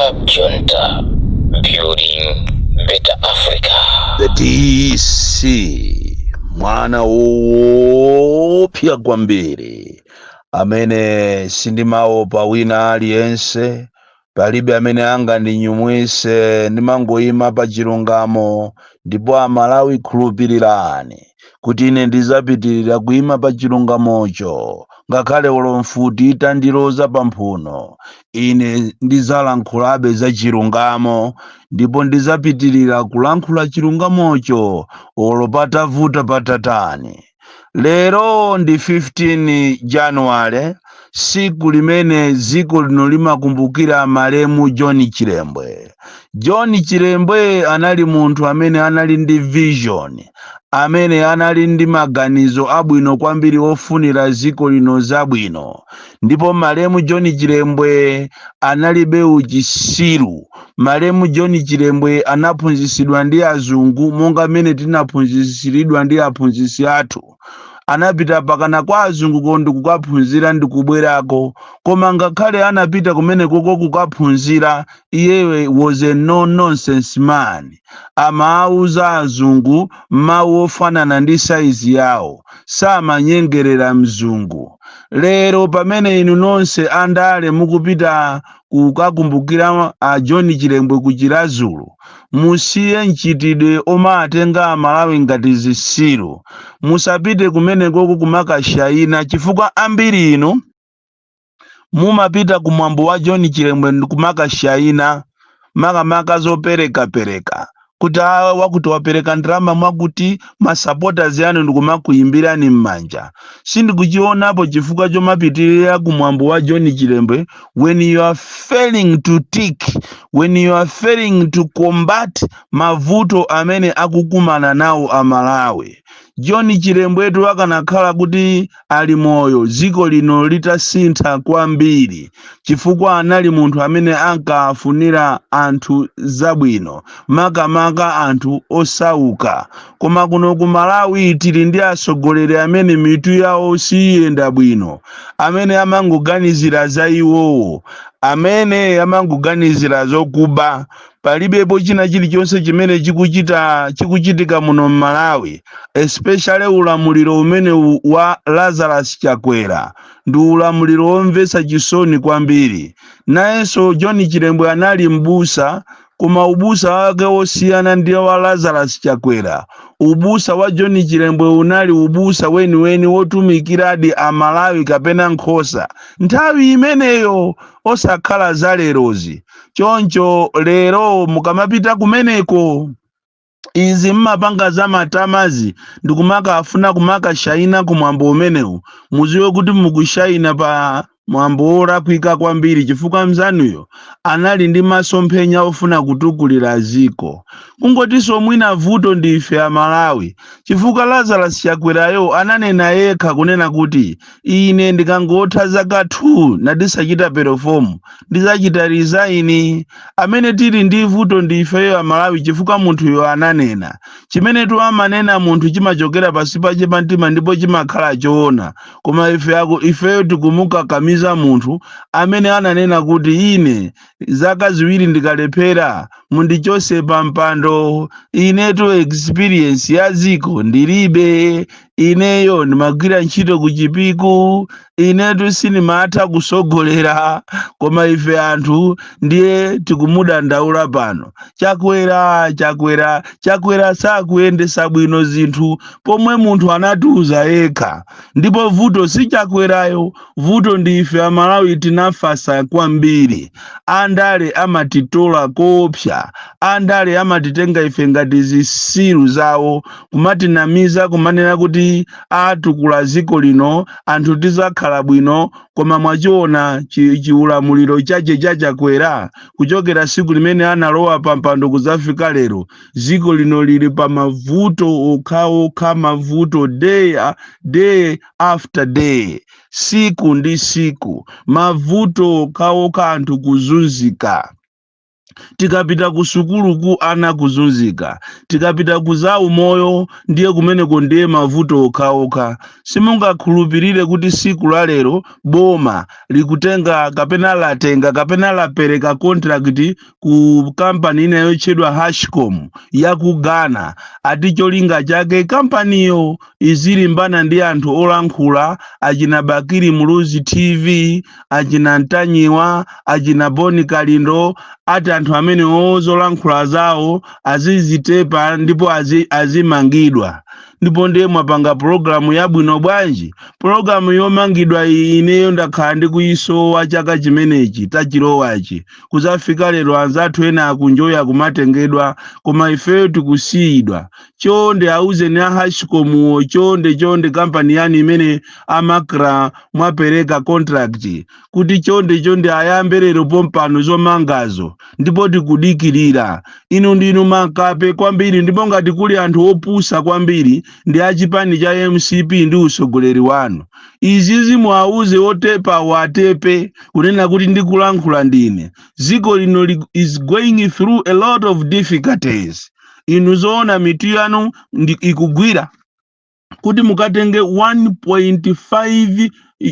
Club Junta, building better Africa. The DC, mwana woopsa kwambiri amene sindimaopa wina aliyense, palibe amene angandinyumwise. Ndimangoyima pa chilungamo, ndipo Amalawi, khulupirirani kuti ine ndizapitirira kuyima pa chilungamocho. Ngakhale olo mfuti itandiloza pamphuno, ine ndizalankhulabe za chilungamo, ndipo ndizapitirira kulankhula chilungamocho olo patavuta patatani. Lero ndi 15 Januwale, siku limene dziko lino limakumbukira malemu John Chilembwe. John Chilembwe anali munthu amene anali ndi vision, amene anali ndi maganizo abwino kwambiri ofunira dziko lino zabwino. Ndipo malemu John Chilembwe analibe uchisiru. Malemu John Chilembwe anaphunzitsidwa ndi azungu monga mmene tinaphunzitsiridwa ndi aphunzitsi athu. Anapita pakana kwa azunguko ndikukaphunzira ndikubwerako, koma ngakhale anapita kumenekoko kukaphunzira, iyewe was a no nonsense man. Amawuza azungu mawu ofanana ndi saizi yawo, samanyengerera mzungu. Lero pamene inu nonse andale mukupita kukakumbukira a John Chilembwe ku Chiradzulu, musiye mchitidwe omatenga Amalawi ngati zisiru. Musapite kumenekoko kumakashayina, chifukwa ambiri inu mumapita kumwambo wa John Chilembwe ndikumakashayina, makamaka zoperekapereka, kuti awa wakuti wapereka ndalama mwakuti, masupporters anu ndikumakuyimbirani m'manja. Sindikuchionapo chifukwa chomapitirira kumwambo wa John Chilembwe when you are failing to tick, when you are failing to combat mavuto amene akukumana nawo Amalawi. John Chilembwetu akanakhala kuti ali moyo, dziko lino litasintha kwambiri, chifukwa anali munthu amene ankafunira anthu zabwino, makamaka anthu osauka. Koma kuno ku Malawi tili ndi atsogoleri amene mitu yawo siyenda bwino, amene amangoganizira za iwowo, amene amangoganizira zokuba. Palibepo china chilichonse chimene chikuchitika muno m'Malawi, especially ulamuliro umene wa Lazarus Chakwera ndi ulamuliro womvetsa chisoni kwambiri. Nayenso John Chilembwe anali mbusa, koma ubusa wake wosiyana ndi wa Lazarus Chakwera. Ubusa wa John Chilembwe unali ubusa weniweni wotumikiradi Amalawi kapena nkhosa nthawi imeneyo, osakhala zalerozi. Choncho lero mukamapita kumeneko, izi mmapanga za matamazi ndikumakafuna kumakashayina kumwambo umenewu, muziwe kuti mukushayina pa mwambo wolakwika kwambiri, chifukwa mzanuyo anali ndi masomphenya ofuna kutukulira ziko. Kungotinso mwina vuto ndi ife Amalawi, chifukwa Lazarus Chakwerayo ananena yekha kunena kuti, "Ine ndikangotha zaka 2 ndisachita perform, ndizachita resign." Amene tili ndi vuto ndi ifeyo Amalawi, chifukwa munthuyo ananena chimene tu amanena munthu chimachokera pasi pache pa mtima ndipo chimakhala choona. Koma ife ifeyo tikumukakamiza munthu amene ananena kuti, "Ine zaka 2 ndikalephera, mundichose pa mpando. Inetu experience ya ziko ndilibe. Ineyo ndimagwira ntchito ku Chipiku. Inetu sindimatha kusogolera." Koma ife anthu ndiye tikumudandaula pano Chakwera, Chakwera, Chakwera sakuyendesa bwino zinthu, pomwe munthu anatiuza yekha. Ndipo vuto si Chakwerayo, vuto ndi ife Amalawi. Tinafasa kwambiri. Andale amatitola koopsa. Andale amatitenga ife ngati zisiru zawo, kumatinamiza, kumanena kuti atukula ziko lino, anthu tizakhala bwino. Koma mwachiona chiulamuliro chache cha Chakwera, kuchokera siku limene analowa pa mpando kudzafika lero, ziko lino lili pa mavuto okhaokha, mavuto day after day, siku ndi siku, mavuto okhaokha, anthu kuzunzika. Tikapita ku sukuluku, ana kuzunzika. Tikapita ku za umoyo, ndiye kumeneko ndiye mavuto okhaokha. Simungakhulupirire kuti siku la lero boma likutenga kapena latenga kapena lapereka contract ku kampani ina yotchedwa Hashcom ya ku Ghana, ati cholinga chake kampaniyo izilimbana ndi anthu olankhula, achina Bakili Muluzi TV, achina Ntanyiwa, achina Boni Kalindo, ati anthu amene ozolankhula zawo azizitepa ndipo azimangidwa. Ndipo ndiye mwapanga pologalamu yabwino bwanji? Pologalamu yomangidwa iyi ineyo ndakhala ndikuyisowa chaka chimenechi tachilowachi kuzafika lero. Anzathu ena akunjoya kumatengedwa, koma ifeyo tikusiyidwa. Chonde auzeni a Hashcomuwo, chonde chonde, kampani yanu imene a MACRA mwapereka contract, kuti chonde chonde ayambe lero pompano zomangazo, ndipo tikudikirira. Inu ndinu makape kwambiri, ndipo ngati kuli anthu opusa kwambiri ndi achipani cha MCP ndi usogoleri wanu. Izizi muauze otepa watepe kunena kuti ndikulankhula ndine. Dziko lino is going through a lot of difficulties. Inu zoona mitu yanu ikugwira kuti mukatenge 1.5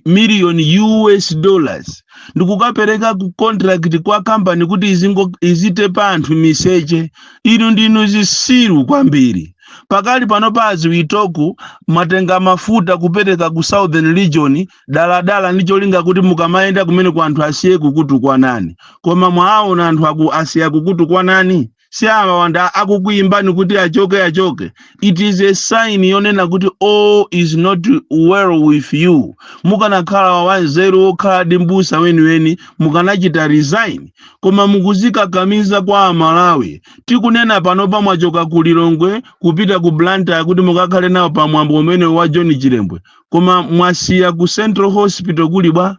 million US dollars ndikukapereka ku contract kwa kampani kuti izitepa anthu miseche? Inu ndinu zisiru kwambiri. Pakali pano pa aziwitoku mwatenga mafuta kupereka ku Southern Region daladala ndi cholinga kuti mukamayenda kumene ku anthu asiye kukutukwanani. Koma mwaona anthu aku asiya kukutukwanani? Si awa wanda akukuimbani kuti achoke, achoke? It is a sign yonena kuti all is not well with you. Mukanakhala wanzeru, wokhala ndi mbusa weniweni, mukanachita resign, koma mukuzikakamiza kwa Amalawi. Tikunena panopa mwachoka ku Lilongwe kupita ku Blantyre kuti mukakhale nawo pamwambo umene wa John Chilembwe, koma mwasiya ku Central Hospital kuli bwa?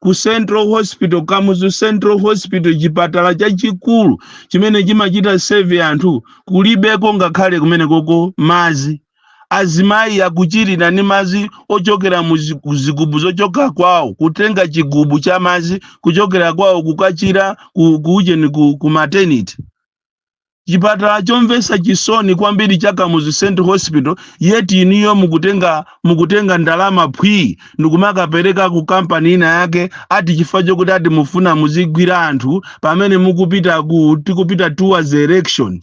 Ku Central Hospital, Kamuzu Central Hospital, chipatala chachikulu chimene chimachita serve anthu, kulibeko ngakhale kumene koko mazi. Azimayi akuchirira ndi mazi ochokera mu zigubu zochoka kwawo, kutenga chigubu cha mazi kuchokera kwawo kukachira ku ujeni, ku maternity. Chipatala chomvetsa chisoni kwambiri cha Kamuzu Central Hospital, yeti iniyo mukutenga ndalama phwi ndikumakapereka ku kampani ina yake, ati chifukwa chokuti ati mufuna muzigwira anthu pamene mukupita ku tikupita towards election,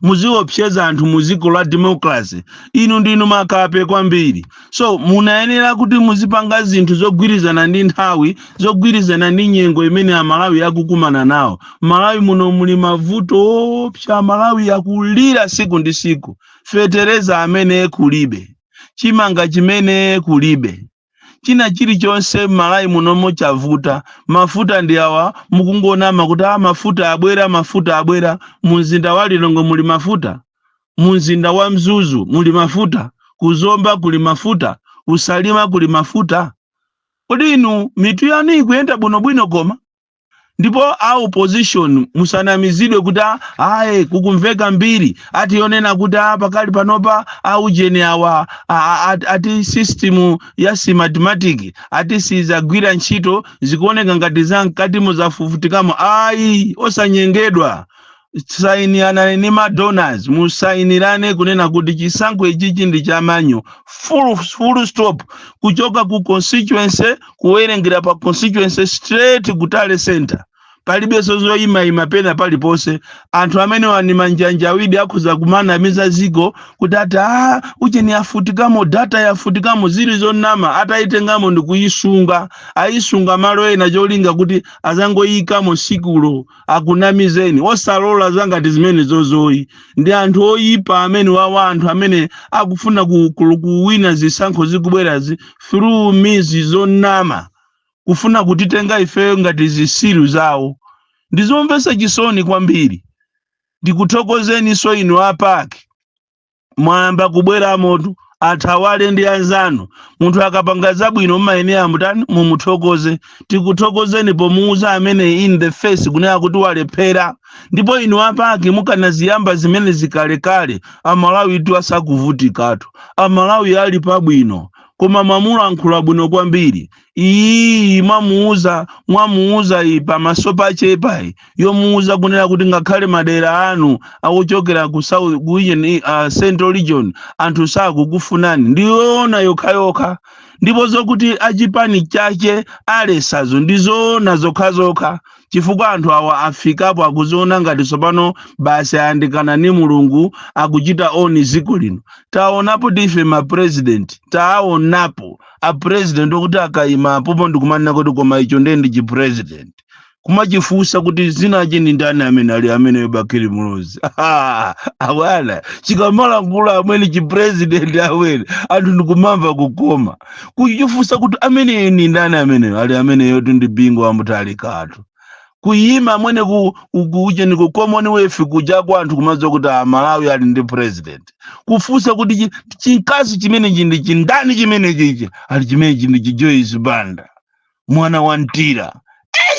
muziopseza anthu mu dziko la democracy. Inu ndinu makape kwambiri. So munayenera kuti muzipanga zinthu zogwirizana ndi nthawi, zogwirizana ndi nyengo imene Amalawi akukumana nawo. Malawi muno muli mavuto opsa. Malawi akulira siku ndi siku. Fetereza amene kulibe, chimanga chimene kulibe, china chilichonse m'Malawi munomo chavuta. Mafuta ndi awa mukungonama kuti a mafuta abwera, mafuta abwera. Mu mzinda wa Lilongwe muli mafuta? Mu mzinda wa Mzuzu muli mafuta? Kuzomba kuli mafuta? Kusalima kuli mafuta? Kodi inu mitu yanu ikuyenda bwinobwino? Koma ndipo a opposition, musanamizidwe kuti aye kukumveka mbiri ati yonena kuti pakali panopa aujeni awa ati system ya Smartmatic ati sizagwira ntchito, zikuoneka ngati za mkatimo zafufutikamo. Ayi, osanyengedwa. Sainianani ni ma donors, musainirane kunena kuti chisankho ichichi ndi cha manual, full stop, kuchoka ku constituency, kuwerengera pa constituency straight ku tally center. Palibenso zoyimayima pena paliponse. Anthu amene wani manjanjawidi akhuza kumanamiza ziko kuti ati ucheni afutikamo, data yafutikamo, zili zonama. Atayitengamo ndikuyisunga, ayisunga malo ena cholinga kuti azangoyikamo sikulo akunamizeni. Osalola zangati zimene zozoyi. Ndi anthu oyipa amene wawa, anthu amene akufuna kuwina zisankho zikubwerazi through means zonama, kufuna kutitenga ifeyo ngati zisilu zawo. Ndizomvetsa chisoni kwambiri. Ndikuthokozeniso inu a PAC, mwayamba kubweramotu, athawale ndi anzanu. Munthu akapanga zabwino mmayenera mutani? Mumuthokoze. Tikuthokozeni pomuuza amene in the face kunena kuti walephera. Ndipo inu a PAC, mukanaziyamba zimene zikalekale, Amalawi tu asakuvutikatu. Amalawi ali pabwino. Koma mwamulankhula bwino kwambiri. Iyi mwamuuza iyi pamaso pachepayi, yomuuza kunena kuti ngakhale madera anu akuchokera ku south, ku Central Region, anthu sakukufunani, ndiyoona yokhayokha. Ndipo zokuti achipani chache alesazo ndizoona zokhazokha, chifukwa anthu awa afikapo akuziona ngati tsopano basi ayandikana ni Mulungu, akuchita own dziko lino. Taonapo tife mapresident, taonapo apresident okuti akayima apopo ndikumanena kuti koma icho ndiye ndi chipresident, kumachifunsa kuti zinachi ndi ndani amene ali ameneyo. Bakili Muluzi abwana, chikamalankhula amene chipresident amene anthu ndikumamva kukoma, kuchifunsa kuti ameneyo ndi ndani ameneyo ali ameneyo ndi Bingu wa Mutharikatu. Kuyima amwene kuuje ni ku Commonwealth kuja kwa anthu kumadziwa kuti Amalawi ali ndi president, kufunsa kuti chikazi chimenechi ndi chindani chimene chichi ali chimenechi ndi chiJoyce Banda mwana wa Ntira.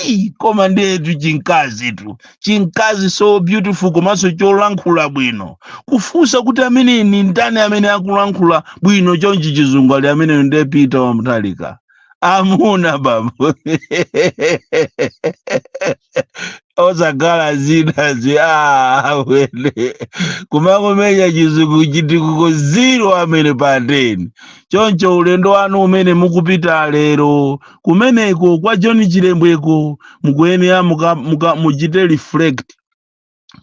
Ei, koma ndetu chinkazi tu, chinkazi so beautiful komanso cholankhula bwino, kufunsa kuti amene ni ndani amene akulankhula bwino chonchi chizungu ali ameneyo ndiye Peter wa Mutharika. Amuna bambo, osakhala zinazi awene kumakumenya chizungu chitikuko 0 amene pa 10. Choncho ulendo wanu umene mukupita lero kumeneko kwa John Chilembweko, mukuyenera muchite reflect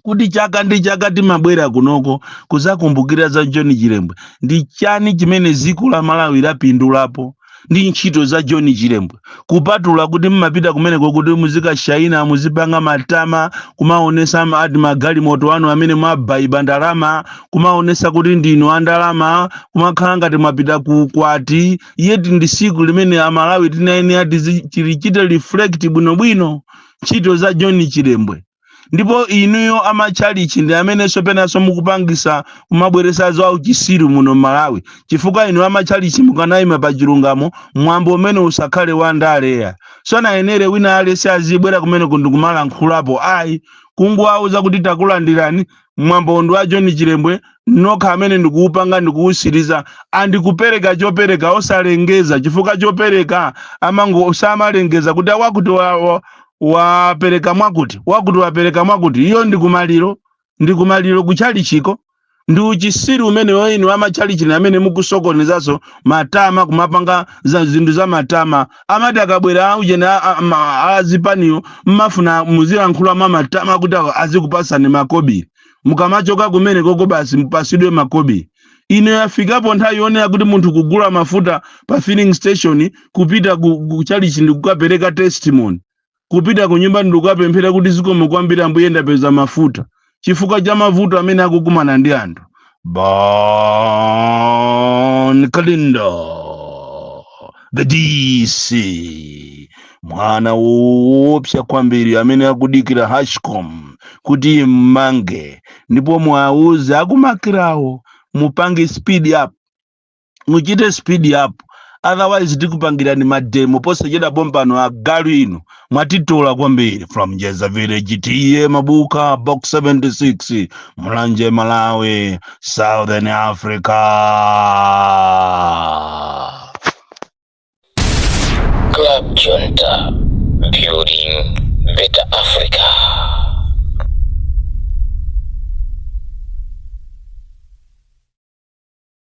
kuti chaka ndi chaka timabwera kunoko kuzakumbukira za John Chilembwe. Ndi chani chimene dziko la Malawi lapindulapo ndi ntchito za John Chilembwe, kupatula kuti mmapita kumeneko kuti muzikashayina, muzipanga matama, kumaonesa ati magalimoto anu amene mwabayiba ndalama, kumaonesa kuti ndinu andalama, kumakhala ngati mwapita ku kwati yeti ndi siku limene Amalawi tinayenera tilichite reflect bwinobwino ntchito za John Chilembwe. Ndipo inuyo amachalichi ndi amenenso penanso mukupangisa kumabweresa za uchisiru muno Malawi, chifukwa inu amachalichi mukanayima pa chilungamo, mwambo umene usakhale wa ndaleya. Sanayenere wina alese azibwera kumene ndikumalankhulapo ayi, kungowauza kuti takulandirani, mwambo ndi wa John Chilembwe, nokha amene ndikuupanga ndikuwusiriza, andikupereka chopereka osalengeza, chifukwa chopereka amango samalengeza kuti wakuti wapereka mwakuti, wakuti wapereka mwakuti. Iyo ndikumaliro, ndikumaliro kuchalichiko. Ndi uchisiru umene inu amachalichi amene mukusokonezanso matama, kumapanga za zinthu za matama. Amati akabwera aujene azipaniyo, mmafuna muzilankhula mwa matama kuti azikupasani makobiri. Mukamachoka kumene koko basi mupasidwe makobiri. Ino yafikapo nthawi yonena kuti munthu kugula mafuta pa filling station, kupita ku chalichi ndikukapereka testimony, kupita ku nyumba ndikukapemphera kuti zikomo kwambiri Ambuye, ndapeza mafuta, chifukwa cha mavuto amene akukumana ndi anthu. Bon Kalindo the DC, mwana woopsa kwambiri amene akudikira Hashcom kuti mmange. Ndipo mwauze akumakirawo, mupange speed up, muchite speed up, otherwise tikupangirani mademo posachedwa pompano. Agalu inu, mwatitola kwambiri. From Jeza Village, T/A Mabuka, Box 76, Mulanje, Malawi, Southern Africa. Club Junta, building better Africa.